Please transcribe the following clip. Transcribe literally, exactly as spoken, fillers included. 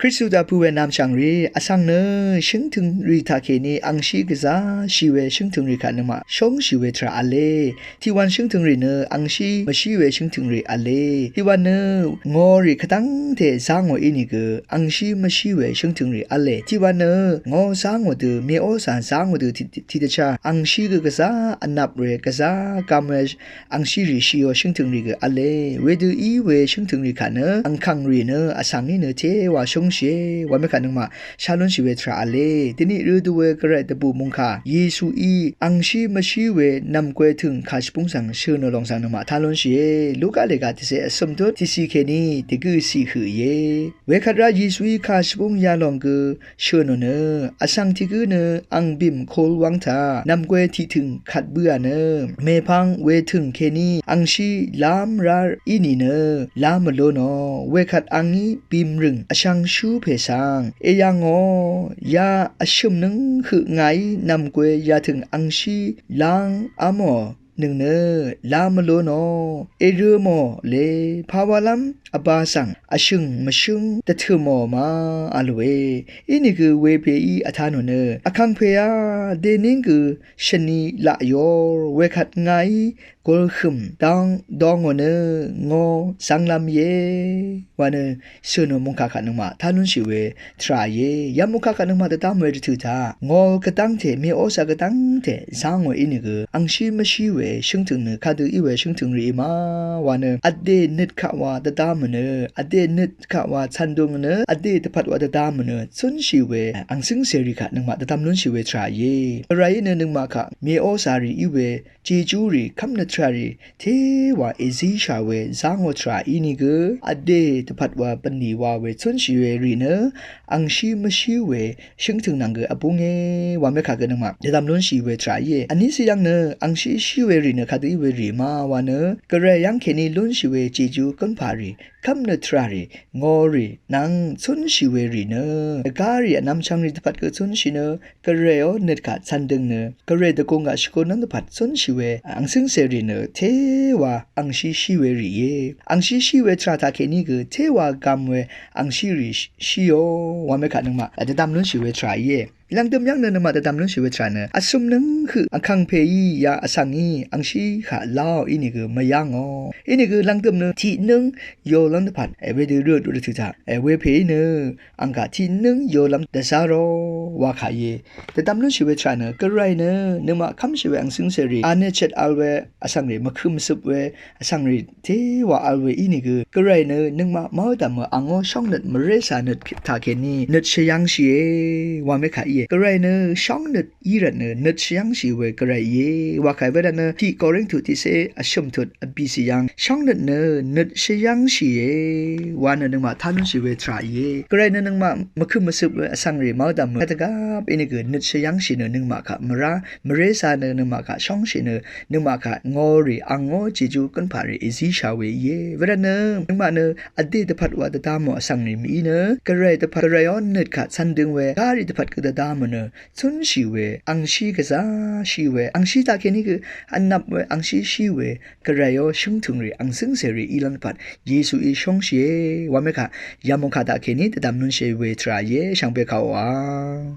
Kristu dvpø̄ we nvmshv̀ngrì vsvng nø shǿngtø̀ngrì taqkèní angshí gvzá shì we shǿngtø̀ngrì kaq nøngmaq shóngshì we tvrà v̄le. Tiqwv̄n shǿngtø̀ngrì nø angshí mvshí we shǿngtø̀ngrì v̄le. Tiqwv̄n nø ngorì kvdv́ngte zángò ínìgø angshí mvshí we shǿngtø̀ngrì v̄le. Tiqwv̄n nø ngo zángò dø, mèósà zángò dø tiqdvchá angshí gø gvzá vnvp we gvzá gvm we angshírì shìò shǿngtø̀ngrì gø v̄le. Wedø í we shǿngtø̀ngrì kaq nø angkàngrì nø vsvng í nø téwā shóngshìe wa mekaq nøngmaq shá lúnshì we tvrà v̄le. Dvniq rø dø we gvray dvbù mòngkà Yesuí angshí mvshí we nv̀mgwē tø̀ng kàshvbúng svng shø̀nò lòng svng nøngmaq tá lúnshìe. Luka lèga tiqcé vsø̀m tut tiqciq kèní dvgø̀ ciq høq íe. Wekvt rá Yesuí kàshvbúng yalòng gø shø̀nò nø vsvng tiq gǿ nø ang bìm kol wv́ng taq nv̀mgwē tiqtø̀ng kvt bǿà nø mèpvng wetø̀ng kèní angshí lám rá í nìnø lá mvlú nò. Wekvt angí bìmrø̀ng vshvngshú pè svng èyv̀ngò, ya vshø̀m nǿng høq ngàí nv̀mgwē yatø̀ng angshí láng ámò nø̀ng nø lá mvlú nò. Èrø̄ mò le, pawalv́m vbā svng vshø̀ng mvshǿng dvtø̀mò ma a lòe. Ínìgø wepèí vtá nò nø vkàngpèá dèníng gø shvni laq yòr wekvt ngàí gulhø̀m dang dongò nø ngo zv́nglv́m íe wa nø shø̀nò mòngkà kaq nøngmaq tá lúnshì we tvrà íe. Yamukaq kaq nøngmaq dvdv́m we dvtø̀ taq ngol gvdv́ngte, mèósà gvdv́ngte zángò ínìgø angshí mvshí we shǿngtø̀ng nø kadø í we shǿngtø̀ngrìí ma wa nø vdè nøt kaq wa dvdv́mò nø, vdè nøt kaq wa cv̀ndung nø, vdè dvpvt wa dvdv́mò nø cúnshì we ang cǿngcèrì kaq nøngmaq dvdv́m lúnshì we tvrà íe. Gvrayí nø nøngmaq kaq mèósàrì í we jejúrì kv́mnøt tvràrì téwà èzíshà we zángò tvrà ínìgø vdè dvpvt wa bv̀nlì wa we cúnshì we rì nø angshí mvshí we shǿngtø̀ng nvng gø vbúnge wa mekaq gø nøngmaq dvdv́m lúnshì we tvrà íe. Vní cìyv́ng nø angshí shí we rì nø kadø í we rì ma wa nø gvray yv́ng kèní lúnshì we jejú gǿnpà rì kv́mnøt tvràrì ngorì nvng cúnshì we rì nø dvgárì vnvmchvngrì dvpvt gø cúnshì nø gvrayó nøt kaq cv̀ndøng nø gvray dvgùng kaq shvgùnlv́m dvpvt cúnshì we ang cǿngcèrì nø téwā angshí shí we rì íe. Angshí shí we tvrà taqkèní gø téwā gvm we angshírì shíò wa mekaq nøngmaq dvdv́m lúnshì we tvrà íe. Lv̀ngdø̀m yv́ng nø nøngmaq dvdv́m lúnshì we tvrà nø vsø̀m nǿng høq vkàngpèí ya vsvngí angshí kaq láò ínìgø mvyv́ngò. Ínìgø lv̀ngdø̀m nø tiq nǿng yolv́m dvpvt wedø røt røt dvtø̀ taq wepèí nø ang kaq tiq nǿng yolv́m dvzá ró wa kà íe. Dvdv́m lúnshì we tvrà nø gvray nø nøngmaq kv́mshì we ang cǿngcèrì vnø chet vl we vsvngrì mvkø̄m mvcøp we vsvngrì téwà vl we ínìgø gvray nø nøngmaq mv́rdv̀mø angó shóngnøt mvré cànøt taqkèní nøt shvyv́ngshìe wa mekà íe. Gvray nø shóngnøt í rvt nø nøt shvyv́ngshì we gvray íe wa kà í. Wervt nø tiq Korintu tiqcé vshø̀m tut vbìcì yv́ng shóngnøt nø nøt shvyv́ngshìe wa nø nøngmaq tá lúnshì we tvrà íe. Gvray nø nøngmaq mvkø̄m mvcøp we vsvngrì mv́rdv̀mø dvgvp ínìgø nøt shvyv́ngshì nø nøngmaq kaq mvrá mvré cà nø nøngmaq kaq shóngshì nø nøngmaq kaq ngorì angó jejú gǿnpà rì èzíshà we íe. Wervt nø nøngmaq nø vdè dvpvt wa dvdv́mò vsvngrì mìí nø gvray dvpvt gvrayó nøt kaq cv̀ndøng we gárì dvpvt gø dvdv́mò nø cúnshì we angshí gvzá shí we angshí taqkèní gø vnvp we angshí shí we gvrayó shǿngtø̀ngrì ang cǿngcèrì ílv́m dvpvt Yesuí shóngshìe wa mekà yamukaq taqkèní dvdv́m lúnshì we tvrà íe. Shvngbe kàòá.